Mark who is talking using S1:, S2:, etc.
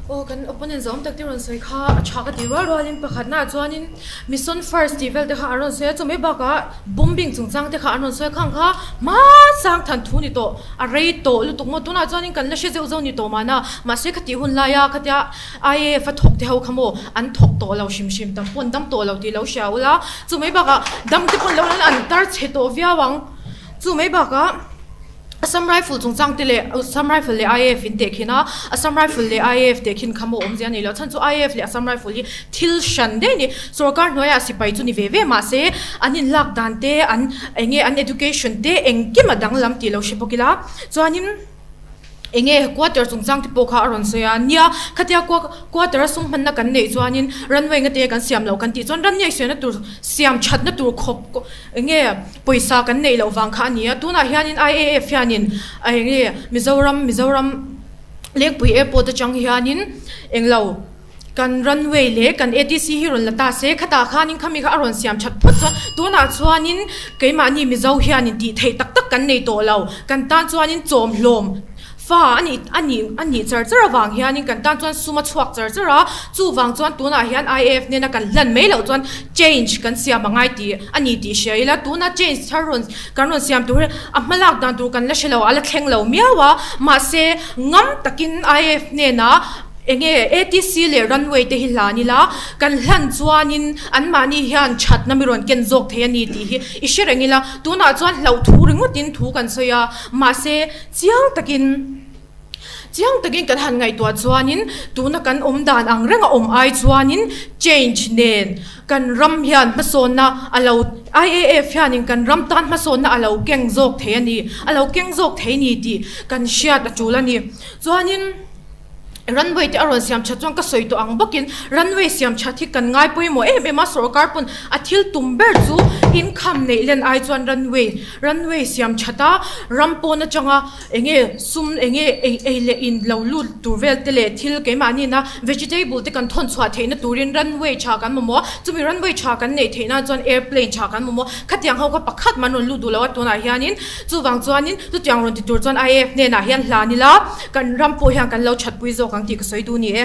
S1: Aw kan opponent zawm tak te rawn sawi kha a tha ka ti rual rualin pakhatnaah chuanin mission first tih vel te kha an rawn sawi a chumi bakah bombing chungchang te kha an rawn sawi a khang kha hmasang than thu ni tawh a rei tawh lutuk maw tunah chuanin kan la hre zeuh zeuh ni tawh mahna mahse khatih hun laia khatia I_A_F a thawk te ho kha maw an thawk tawh lo hrim hrim tam pawh an dam tawh lo tih lo hria ula chumi bakah dam te pawh an lo an tar chhe tawh viau ang chumi bakah. Assam Rifle chungchang te leh Assam Rifle leh IAF in tehkhin a, Assam Rifle leh IAF tehkhin kha maw awmzia a ni lo. Chhan chu IAF leh Assam Rifle hi thil hran daih a ni. Sorkar hnuaiah sipai chu ni ve ve mah se an inlak dan te, an eng nge an education te engkim a danglam tih lo hre bawk ila. Chuanin eng nge quarter chungchang te pawh kha a rawn sawi a, nia khatia quarter a sum hmanna kan neih chuanin runway ngate kan siam loh kan tih chuan runway siamna tur siam thatna tur khawp Eng nge pawisa kan neih loh vang kha a ni a, tunah hianin IAF hianin eng nge Mizoram Mizoram Lengpui Airport atang hianin eng lo kan runway leh kan ATC hi rawn la ta se, khatah khanin khami kha a rawn siam that phawt chuan tunah chuanin keimahni Mizo hianin tih theih tak tak kan nei tawh lo, kan tan chuanin chawmhlawm. Fa a nih a nih a nih char char avang hianin kan tan chuan sum a chhuak char char a, chuvang chuan tunah hian IAF nena kan hlan mai loh chuan change kan siam a ngai tih a ni tih hria ila, tuna change thar rawn kan rawn siam tur hi a hmalak dan tur kan la hre lo, a la thleng lo miau a, mahse ngam takin IAF hnenah eng nge ATC leh runway te hi hlan ila, kan hlan chuanin anmahni hian thatna mi rawn ken zawk thei a ni tih hi i hre reng ila, tunah chuan hlauh thu ringawtin thu kan sawi a, mahse. Chiang takin chiang takin kan han ngaihtuah chuanin tuna kan awm dan ang reng a awm ai chuanin change nen kan ram hian hmasawnna a lo IAF hianin kan ram tan hmasawnna a lo keng zawk thei a ni a lo keng zawk thei ni tih kan hriat a tul a ni. Chuanin runway te a rawn siam that chuan ka sawi tawh ang bawkin runway siam that hi kan ngai pawimawh em em a, sorkar pawn a thil tum ber chu income neih len ai chuan runway runway siam that a ram pawn atanga eng nge sum eng nge ei ei leh in lo lut tur vel te leh thil keimahni na vegetable te kan thawn chhuah theihna turin runway tha kan mamawh a, chumi runway tha kan neih theih nan chuan airplane tha kan mamawh a, khatiang ho kha pakhat mah an rawn lut duh lo a tunah hianin chuvang chuanin chutiang rawn ti tur chuan I_A_F hnenah hian hlan ila. Kan ram pawh hian kan lo thatpui zawk ang tih ka sawi duh ni e.